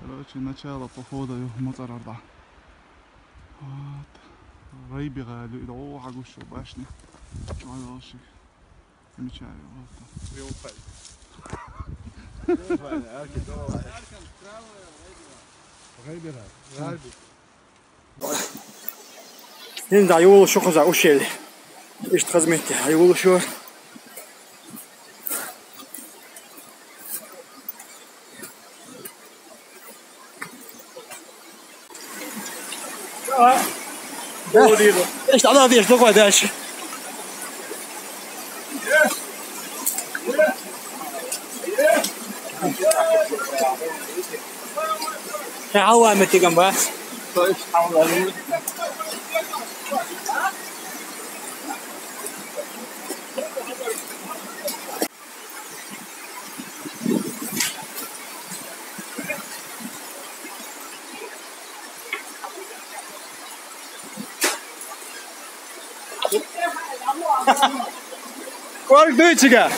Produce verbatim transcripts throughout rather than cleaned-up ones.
Короче, начало похода ю мацӀарарда. Вот. Райби гъали, ида о хьагуш башни. ЧугӀай валшик. Замечаю, вот. Приухай. Приухай, арки, давай. Райби, райби. Ин да юл шухуза ушел. Ишт хазметте юл шур. Ишт ала деш, давай дальше. Хавай метиган бас. Кварк дычига.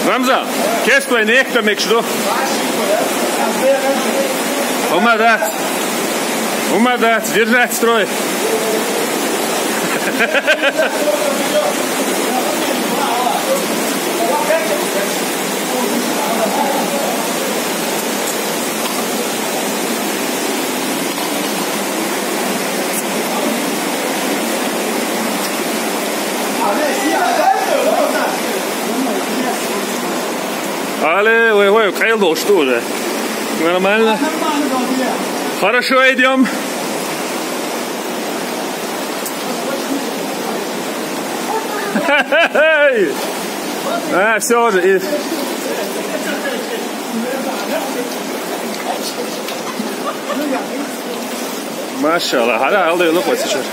Рамзан, кес твой некто мекшду. Умадац. Умадац. Держать строй. Але, ой, ой, кайыл дошт уже. Нормально. Хорошо идем. А, все уже. И машалла, гьара алда юлукь вацичар.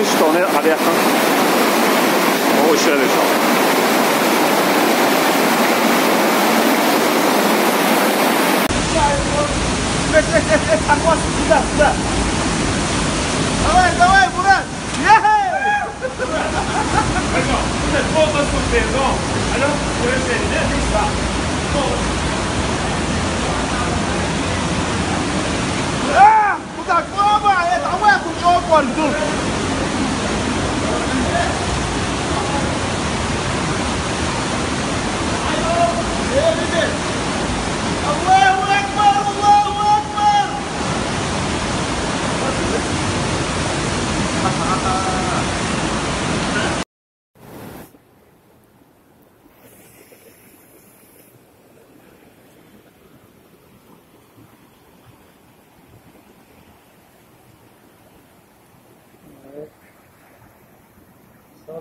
Что, не, а я там? О, еще один. Давай, давай, Мурат! Ехай! А! Куда? Мама, это, а вы куда?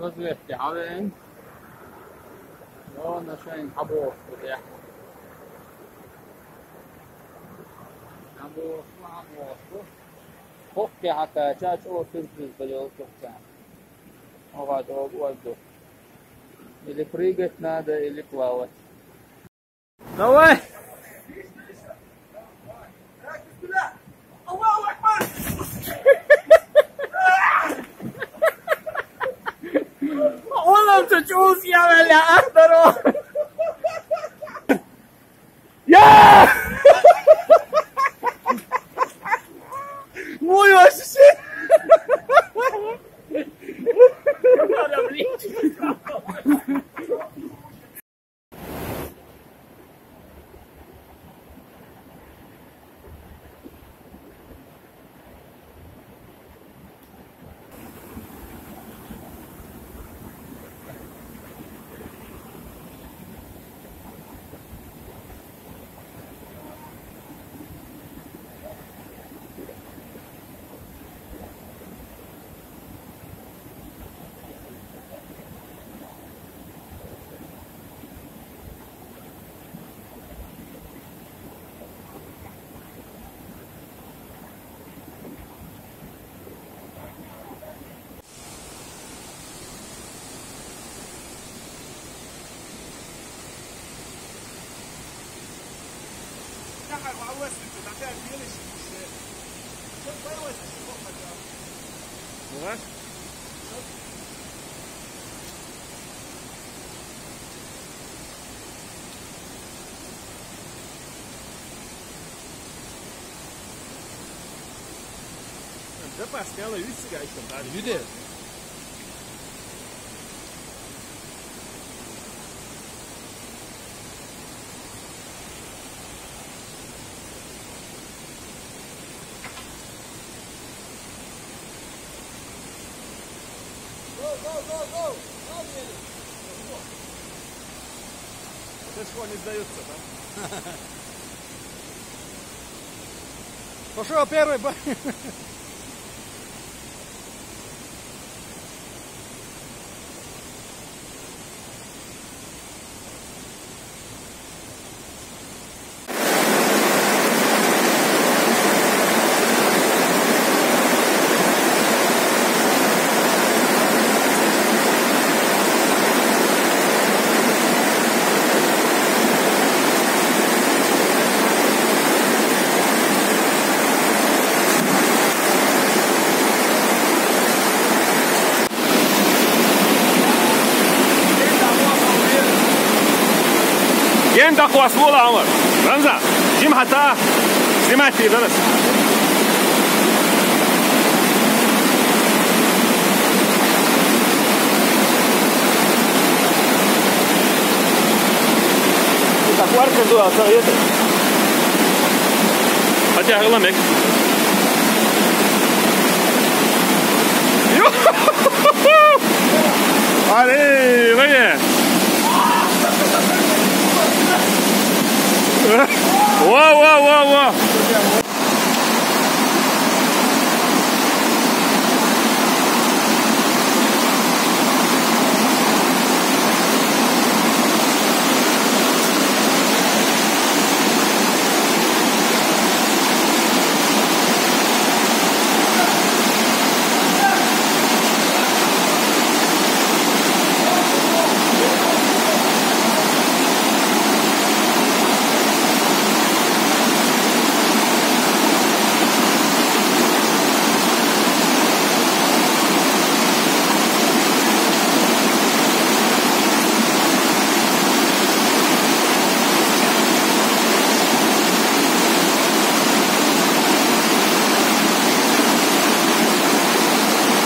Разведка хьавеана. Йо, нашайн хьабоху тӀехь. Хьабоху, хьабоху. Хокке хьакхача чӀогӀа сюрприз дан йолу цунна. Оха чӀогӀа озду. Или прыгать надо, или плавать. Давай! Oğlum, çocuğuz ya, böyle, ah, dur o. Ya! Vay, aşısı! Запас, я ловлю, сига, ещё, да? Люди. Go, go, go, go! Молодец! Слышь, не сдаются, да? Пошёл первый, ба- Ген дакъослула, Ӏумар. Рамзан, жим хьата, снимать дара. Так, варка дуа, совет. Хотя, гламек. Ари, вай. Ва, ва, ва, ва.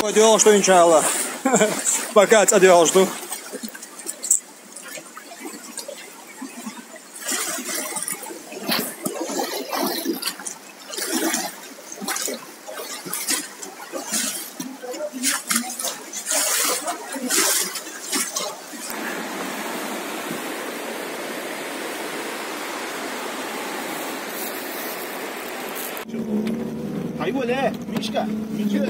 Поделал, что, иншаллах. Пока отделал, что. Айва, ле, Мишка, ничего.